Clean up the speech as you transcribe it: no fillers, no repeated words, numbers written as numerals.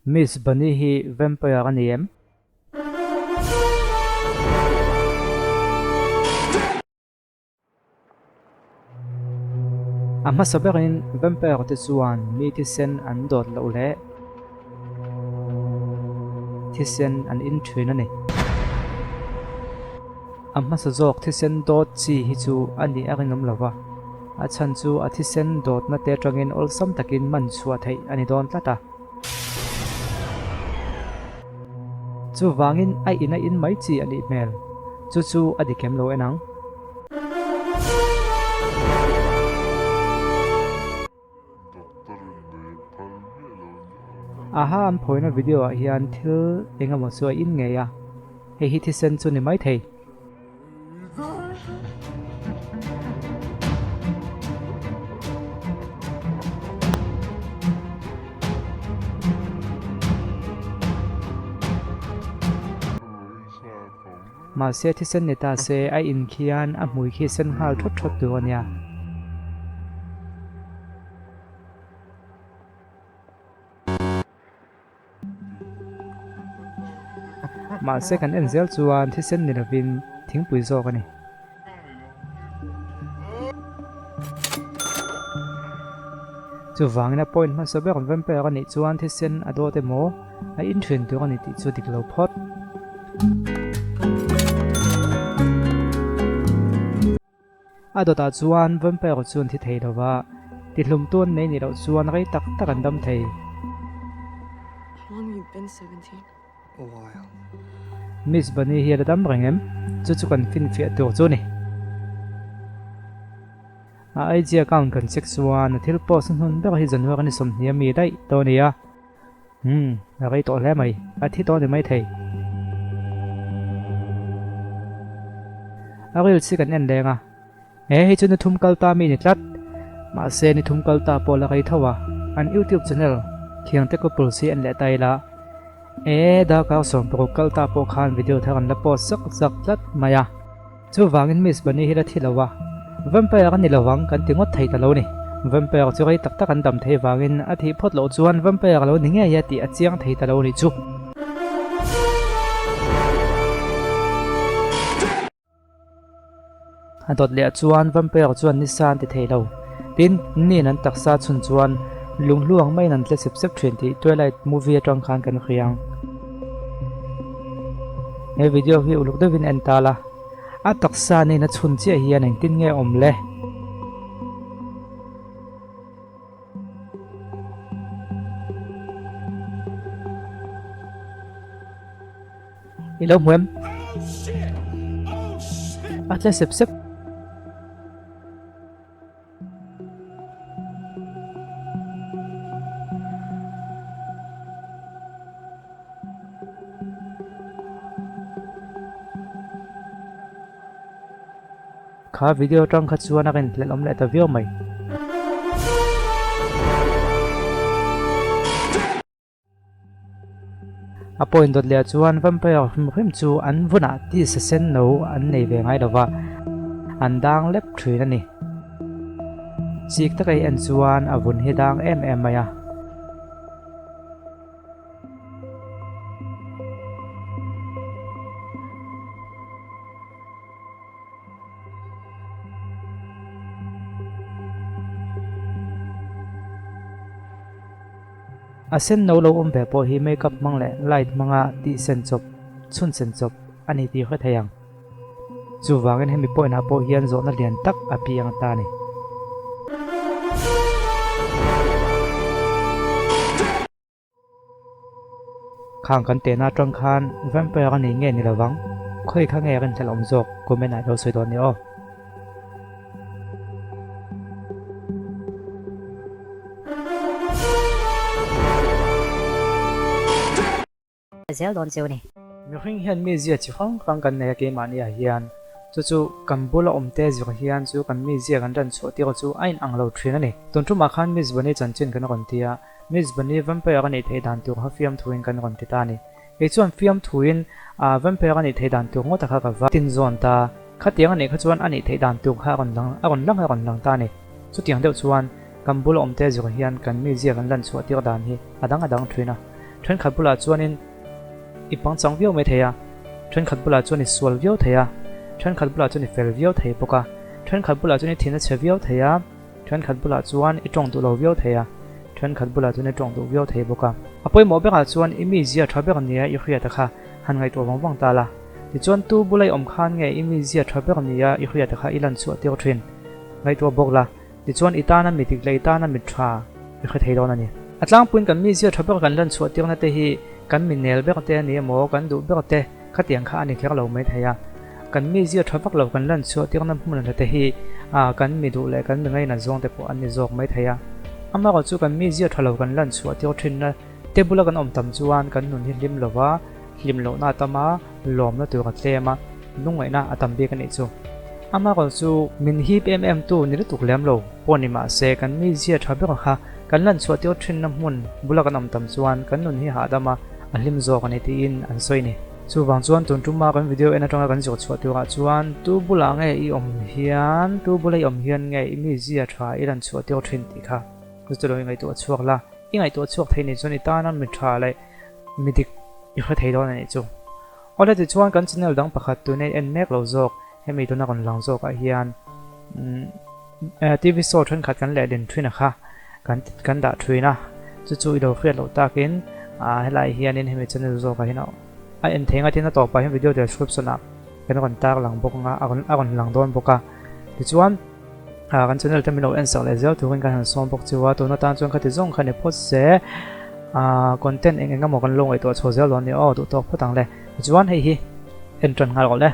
Miss Bunny hi vampire a ni em? A hmasa berin vampire te chuan mi thisen an dawt loh leh thisen an in thin a ni. A hmasa zawk thisen dawt chi hi chu a nih a rinawm lo va, a chhan chu a thisen dawtna te atangin awlsam takin man chhuah theih a ni dawn tlat a. Chuvangin a in a in mai chi a nih hmel, chu chu a dik em lo en ang. Aha an phawina video ah hian thil eng emaw chu a in ngei a, hei hi thisen chu ni mai thei. Mahse thisen ni ta se a in khian a hmui khi sen nghal thawt thawt tur a nia. Mahse kan en zel chuan thisen ni lovin thingpui zawk a ni. Chuvangin a point hmasa ber vampire a nih chuan thisen a dawt emaw a in thin tur a ni tih chu dik lo phawt. A dawtah chuan vampire chu an thi thei lo va, tihlum tu an nei nih loh chuan rei tak tak an dam thei. Miss Bunny hi a la dam reng em? Chu chu kan finfiah tur chu a ni. A IG account kan check chuan a thil post hnun ber hi January ni 20 ami daih tawh a ni a. Umm, a rei tawh hle mai, a thi tawh a ni maithei. A reels hi kan en leng a, he hei chu ni thum kal ta mi ni tlat. Mahse ni thum kal ta pawh la rei tho a, an YouTube channel Khiangte Couples hi en leh ta ila, e darkar 16 kal ta pawh khan video thar an la post zak zak tlat mai a. Chuvangin Miss Bunny hi la thi lo a, Vampire a ni lo ang kan ti ngawt thei ta lo ni. Vampire chu rei tak tak an dam thei vangin a thih phawt loh chuan Vampire a lo ni ngei a tih a chiang thei ta lo ni chu. A dawt leh chuan Vampire chuan nisa an ti thei lo. Tin, nin an taksa chhun chuan lunghlu ang maiin an tle sep sep thin tih Twilight movie atang khan kan hria ang. He video hi uluk deuhin en ta la, a taksa nen a chhun chiah hian engtin nge awm le? I lo hmu em? A tle sep sep. Kha video atang kha chuan a rinhlelh awm leh ta viau mai. A point dawt leh chuan vampire hrim hrim chu an vunah tisa sen no an nei ve ngai lova, an dang lep thin a ni. Chik taka i en chuan a vun hi dang em em mai a. A sen no lo awm ve pawh hi makeup hmang leh light hmanga tih sen chawp, chhun sen chawp a ni tih hre thei ang. Chuvangin hemi point ah pawh hian zawhna lian tak a piang ta a ni. Khang kan tehna atang khan vampire a ni nge ni lovang, khawi kha nge rinhlelh awm zawk comment ah i lo sawi dawn ni aw. Zel dawn chu ni. Mihring hian mizia chi hrang hrang kan nei a keimahni ah hian chu chu kan bula awm te zir hian chu kan mizia kan ran chhuah tir chu a inang lo thin a ni. Tun tumah khan Miss Bunny chanchin kan rawn ti a, Miss Bunny vampire a nih theih dan tur kha fiamthuin kan rawn ti ta a ni. Kei chuan fiamthuin vampire a nih theih dan tur ngawt a kha ka va tin zawn ta. Khatiang a nih kha chuan a nih theih dan tur kha a rawn lang a rawn lang a rawn lang ta a ni. Chutiang deuh chuan kan bula awm te zir hian kan mizia kan lan chhuah tir dan hi a dang a dang thin a. Thenkhat bulah chuanin i pangchang viau mai thei a, thenkhat bulah chuan i sual viau thei a, thenkhat bulah chuan i fel viau thei bawk a, thenkhat bulah chuan i thin a chhe viau thei a, thenkhat bulah chuan i tawng duh lo viau thei a, thenkhat bulah chuan i tawng duh viau thei bawk a. A pawimawh berah chuan i mizia tha ber nia i hriat a kha han ngaihtuah vang vang ta la. Tichuan tu bula i awm khan nge i mizia tha ber nia i hriat a kha i lan chhuah tir thin ngaihtuah bawk la. Tichuan i tana mi dik leh i tana mi tha i hre thei dawn a ni. A tlangpuiin kan mizia tha ber kan lan chhuah tirna te hi kan mi nel ber te a ni emaw kan duh ber te khatiang kha a ni kher lo mai thei a. Kan mizia tha vak lo kan lan chhuah tirna hmun hla te hi kan mi duh leh kan mi ngainat zawng te pawh an ni zawk mai thei a. Amaherawhchu chu kan mizia tha lo kan lan chhuah tir thinna te bula kan awm tam chuan kan nun hi hlim lova hlim lohna a tam a, lawmna tur a tlem a, lungngaihna a tam bik a nih chu. Amaherawh chu min hip em em tu ni lutuk lem lo pawh ni mah se kan mizia tha ber kha kan lan chhuah tir thinna hmun bula kan awm tam chuan kan nun hi hahdam a, a hlim zawk a ni tiin an sawi ni. Chuvang chuan tun tuma kan video en atanga kan zir chhuah turah chuan tu bulah nge i awm hian, tu bula i awm hian nge i mizia tha i lan chhuah tir thin tih kha chu chu lo i ngaihtuah chhuak la. I ngaihtuah chhuak thei nih chuan i tana mi tha leh mi dik i hre thei dawn a nih chu. Awle tichuan kan channel dang pakhat tuna i en mek lo zawk hemi tuna rawn lang zawkah hian TV show thenkhat kan lehlin thin a kha kan kan dah thin a chu chu i lo hriat loh takin helai hianin hemi channel zawkah hian a en thei ngatin a tawpah hian video description ah kan rawn tar lang bawk anga a rawn lang dawn bawk a tichuan kan channel te min lo en sak leh zel turin kan han sawm bawk chu a tun atan chuan khati zawng kha ni phawt se content eng eng emaw kan lo ngaihtuah chho zel dawn a ni aw duh tawk phawt ang le tichuan hei hi en tan nghal rawh le.